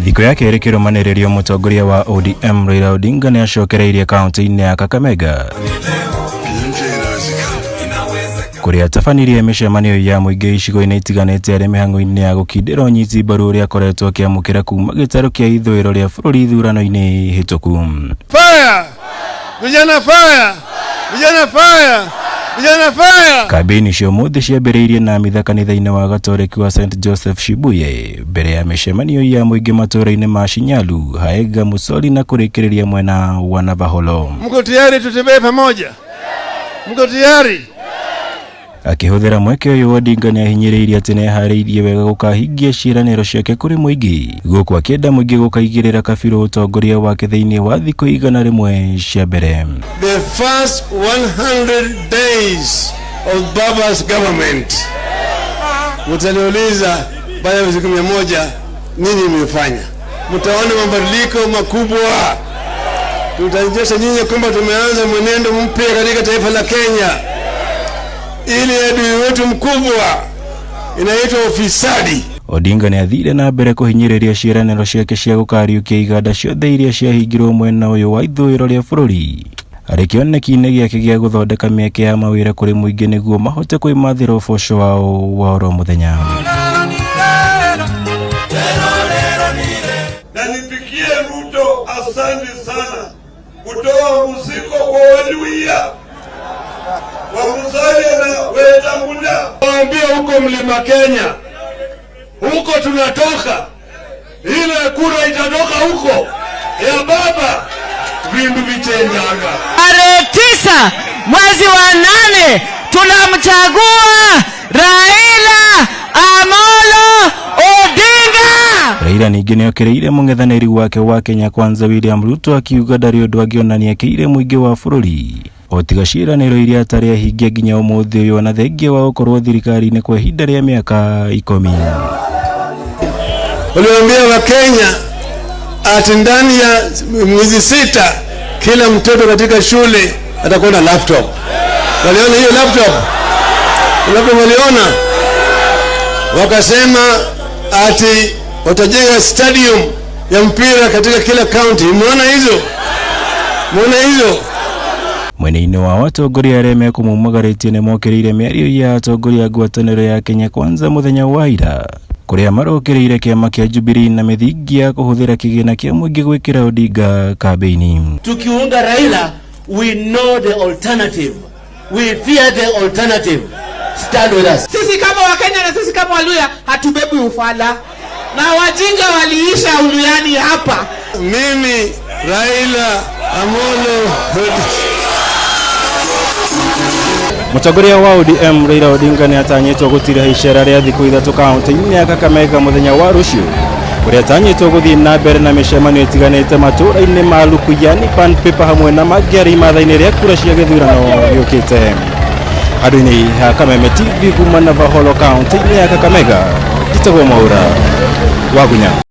Thikũ ya kerĩ kĩrũmanĩrĩrio, mũtongoria wa ODM Raila Odinga nĩ acokereirie kaunti-inĩ ya Kakamega, kũrĩa atabanirie mĩcemanio ya mũingĩ icigo-inĩ itiganĩte arĩ mĩhang'o-inĩ ya gũkindĩra ũnyiti mbaru ũrĩa akoretwo akĩamũkĩra kuma gĩtarũ kĩa ithũĩro rĩa bũrũri ithurano-inĩ hĩtũku. Fire! Vijana fire! Vijana fire! Vijana fire! Kambĩini cia ũmũthĩ ciambĩrĩirie na mitha kanitha-inĩ wa Gatoreki wa St Joseph Shibuye, mbere ya mĩcemanio ya mũingĩ matũũra-inĩ ma Shinyalu, Haega, Musoli na kũrĩkĩrĩria mwena wa Navaholo. Mko tayari tutembee pamoja? Mko tayari? Akĩhũthĩra mweke ũyũ, Odinga nĩ ahinyĩrĩirie atĩ nĩ eharĩirie wega gũkahingia ciĩranĩro ciake kũrĩ mũingĩ, gũkũ akĩenda mũingĩ gũkaigĩrĩra kabirũ ũtongoria wake thĩinĩ wa thikũ 100 cia mbere. The first 100 days of Baba's government. Mtaniuliza baada ya siku 100 nini nimefanya? Mtaona mabadiliko makubwa. Tutaonyesha nyinyi kwamba tumeanza mwenendo mpya katika taifa la Kenya. Ili adui wetu mkubwa inaitwa ufisadi. Odinga nĩ athire na mbere kũhinyĩrĩria ciĩranĩro ciake cia gũkariũkia iganda ciothe iria ciahingirwo mwena ũyũ wa ithũĩro rĩa bũrũri, arĩ kĩoneki-inĩ gĩake gĩa gũthondeka mĩeke ya mawĩra kũrĩ mũingĩ nĩguo mahote kwĩmathĩra ũboco wao wa oro mũthenya. Na nipikie Ruto asante sana kutoa mzigo kwa Waluhya wa Musalia na Wetangula. Waambie huko Mlima Kenya, huko tunatoka, ile kura itatoka huko ya baba, vindu vichenjaga. Tarehe 9 mwezi wa 8 tunamchagua Raila Amolo Odinga. Raila ningĩ nĩokĩrĩire mũng'ethanĩri wake wa Kenya Kwanza William Ruto, akiuga ndarĩ ũndũ angĩonania akĩire mũingĩ wa bũrũri o tiga ciĩranĩro iria atarĩ ahingia nginya ũmũthĩ ũyũ, ona thengia wa gũkorwo thirikari-inĩ kwa ihinda rĩa mĩaka 10. Uliwaambia Wakenya ati ndani ya miezi 6 kila mtoto katika shule atakuwa na laptop. Waliona hiyo laptop? Laptop waliona? Wakasema ati watajenga stadium ya mpira katika kila county. Umeona hizo? Umeona hizo? Mwena-inĩ wa atongoria arĩa mekũmumagarĩtie nĩ mokĩrĩire mĩario ya atongoria a ngwatanĩro ya Kenya Kwanza mũthenya wa ira, kũrĩa marokĩrĩire kĩama kĩa Jubilee na mĩthingi ya kũhũthĩra kĩgĩna kĩa mũingĩ gwĩkĩra Odinga kambĩini. Tukiunga Raila, we know the alternative. We fear the alternative. Stand with us. Sisi kama Wakenya na sisi kama Waluhya hatubebwi ufala, na wajinga waliisha Uluyani hapa. Mimi Raila Amolo Odinga. Mũtongoria wa ODM Raila Odinga nĩ atanyĩtwo gũtiriha icera rĩa thikũ 3 kaunti-inĩ ya Kakamega mũthenya wa rũciũ, kũrĩa atanyĩtwo gũthiĩ na mbere na mĩcemanio ĩtiganĩte matũũra-inĩ ma Lukuyani, Pan Paper hamwe na mangĩ arĩ imatha-inĩ rĩa kura cia gĩthurano gĩũkĩte. Handũ-inĩ ha Kameme TV kuma Navaholo kaunti-inĩ ya Kakamega, njĩtagwo Mwaura Wagunya.